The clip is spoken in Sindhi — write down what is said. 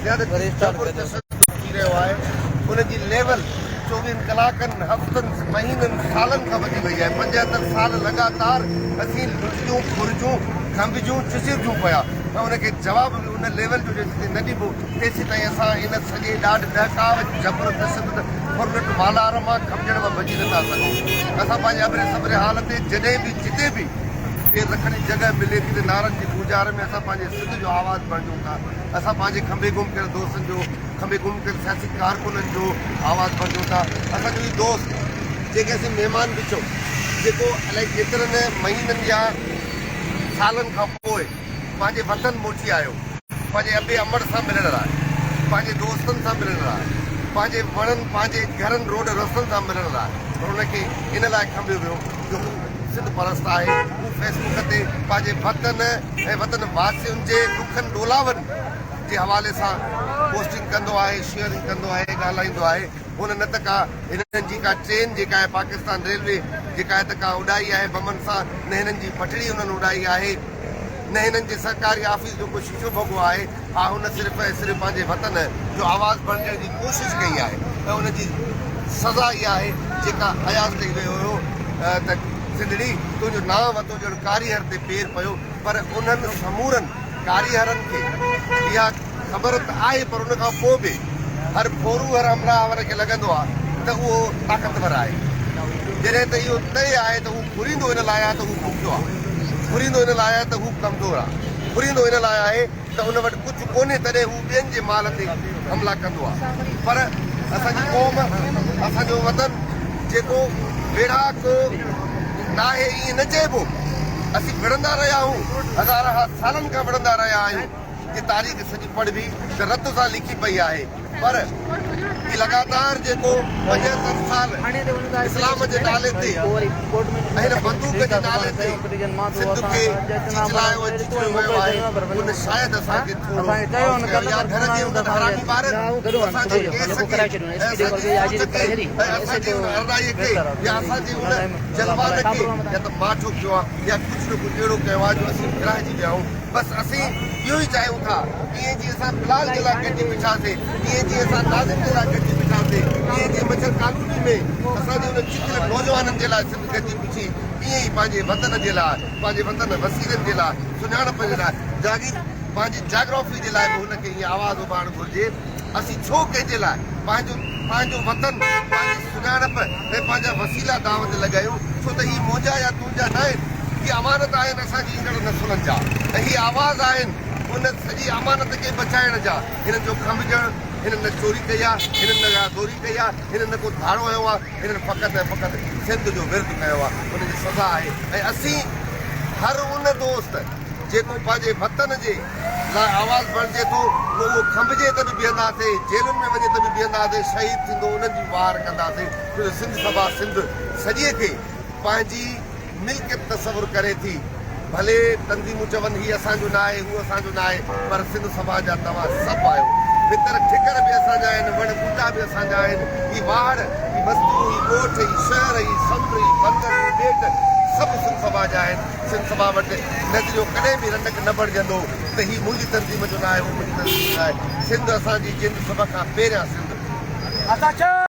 زيادتي جبر تشدد ٿي رهيو آهي ان جي ليول چوويهن ڪلاڪن، هفتن، مهينن، سالن کان وڌي وئي آهي. 75 سال لڳاتار اسين لٽجون، ڦرجون، کنڀجون، چچرجون پيا ۽ ان کي جواب به ان ليول جو جيسيتائين نه ڏبو تيسيتائين اسان ان سڄي ڏاڍ ڏهڪاء، جبر، تشدد، ڦرلٽ، والار مان کنڀجڻ مان بچي نٿا سگهون. اسان پنهنجي ابري سبري حال تي جڏهن به جتي به پير رکڻ جي جڳهه ملي ٿي ته نعرن جي گونجار ۾ اسان پنهنجي سنڌ جو آواز بڻجون ٿا. اسان پنهنجي کنڀي گم ڪيل دوستن جو، کنڀي گم ڪيل سياسي ڪارڪنن جو آواز بڻجون ٿا. اسان جو هي دوست جنهن کي اسين مهمان به چئون، جيڪو الائي ڪيترن مهينن يا سالن کان پوء پنهنجي وطن موٽي آيو، پنهنجي ابي امڙ سان ملڻ لاء، پنهنجي دوستن سان ملڻ لاء، پنهنجي وڻن، پنهنجي گهرن، روڊ رستن سان ملڻ لاء، پر ان کي ان لاء کنڀيو ويو جو هو سنڌ پرست آهي، هو فيس بڪ تي پنهنجي وطن ۽ وطن واسين جي ڏکن ڏولاون جي حوالي سان پوسٽنگ ڪندو آهي، شيئرنگ ڪندو آهي، ڳالهائيندو آهي. هن نه ته ڪا هنن جي ڪا ٽرين جيڪا آهي پاڪستان ريلوي جيڪا آهي ته ڪا اڏائي آهي بمن سان، نه هنن جي پٽڙي هنن اڏائي آهي، نه هنن جي سرڪاري آفيس جو ڪو شيشو ڀڳو آهي. ها هن صرف ۽ صرف پنهنجي وطن جو آواز بڻجڻ جي ڪوشش ڪئي آهي ۽ ان جي سزا اها آهي جيڪا اياز چئي ويو هيو ته سنڌڙي تنهنجو نانء وتو ڄڻ ڪاريهر تي پير پيو پر انهن سمورن ڪاريهرن کي اها خبر ته آهي پر ان کان پوء به هر ڦورو هر همراهه ور کي لڳندو آهي ته اهو طاقتور آهي جڏهن ته اهو طئي آهي ته هو ڦريندو ان لاء آهي ته هو بکيو آهي ڦريندو ان لاء آهي ته هو ڪمزور آهي ڦريندو ان لاء آهي ته ان وٽ ڪجهه ڪونهي تڏهن هو ٻين جي مال تي حملا ڪندو آهي پر اسان جي قوم اسان جو وطن جيڪو ويڙهاڪ ناهي ائين نه چئبو اسين وڙهندا رهيا آهيون هزارها سالن کان وڙهندا رهيا آهيون جي تاريخ سڄي پڙهبي ته رت سان لکي پئي آهي پر هي لڳاتار جيڪو 75 سال اسلام جي نالي تي ۽ هن بندوق جي نالي تي سنڌ کي چيچلايو ۽ چچريو ويو آهي ان شايد اسان کي ٿورو خوف ڪيو يا گهر جي انهن حرامي ٻارن اسان جي ڪيس کي ۽ اسان جي سوچ کي ۽ اسان جي ان ارڏائي کي يا اسان جي ان جلوان کي يا ته ماٺو ڪيو آهي يا ڪجهه نه ڪجهه اهڙو ڪيو آهي جو اسين ورهائجي ويا آهيون. بس اسين اهو ئي چاهيون ٿا، ائين جيئن اسان بلال جي لاء گڏجي بيٺاسين، ائين جيئن اسان ناظم جي لاء گڏجي بيٺاسين، ائين جيئن مڇر ڪالوني ۾ اسان جي انهن چڪل نوجوانن جي لاء سنڌ گڏجي بيٺي، ائين ئي پنهنجي وطن جي لاء، پنهنجي وطن وسيلن جي لاء، سڃاڻپ جي لاء، جاگير پنهنجي جاگرافي جي لاء به هن کي ائين آواز اڀارڻ گهرجي. اسين ڇو ڪنهن جي لاء پنهنجو پنهنجو وطن، پنهنجي سڃاڻپ ۽ پنهنجا وسيلا داء تي لڳايون، ڇو ته هي منهنجا يا تنهنجا ناهن، هي امانت آهن اسان جي ايندڙ نسلن جا ۽ هي آواز آهن ان سڄي امانت کي بچائڻ جا. هنن جو کنڀجڻ، هنن نه چوري ڪئي آ، هنن نه ڪا زوري ڪئي آ، هنن نه ڪو ڌاڙو هنيو آ، هنن فقط ۽ فقط سنڌ جو ورد ڪيو آ، ان جي سزا آهي ۽ اسين هر ان دوست جيڪو پنهنجي وطن جي لاء آواز بڻجي ٿو، پوء اهو کنڀجي ته به بيهنداسين، جيلن ۾ وڃي ته به بيهنداسين، شهيد ٿيندو انهن جي به واهر ڪنداسين، ڇو جو سنڌ سڀا سنڌ سڄيء کي پنهنجي ملڪيت تصور ڪري ٿي، ڀلي تنظيمون چون هي اسان جو ناهي، هو اسان جو ناهي، پر سنڌ سڀا جا توهان سڀ آهيو. ڀتر ٺڪر به اسان جا آهن، وڻ ٻوٽا به اسان جا آهن، هي واهڙ، هي وستيون، هي ڳوٺ، هي شهر، هي سمنڊ، هي بندر، هي ٻيٽ سڀ سنڌ سڀا جا آهن. سنڌ سڀا وٽ نظريو ڪڏهن به رنڊڪ نه بڻجندو ته هي منهنجي تنظيم جو ناهي هو منهنجي تنظيم جو ناهي. سنڌ اسان جي جند سڀ کان پهريان سنڌ. اسان.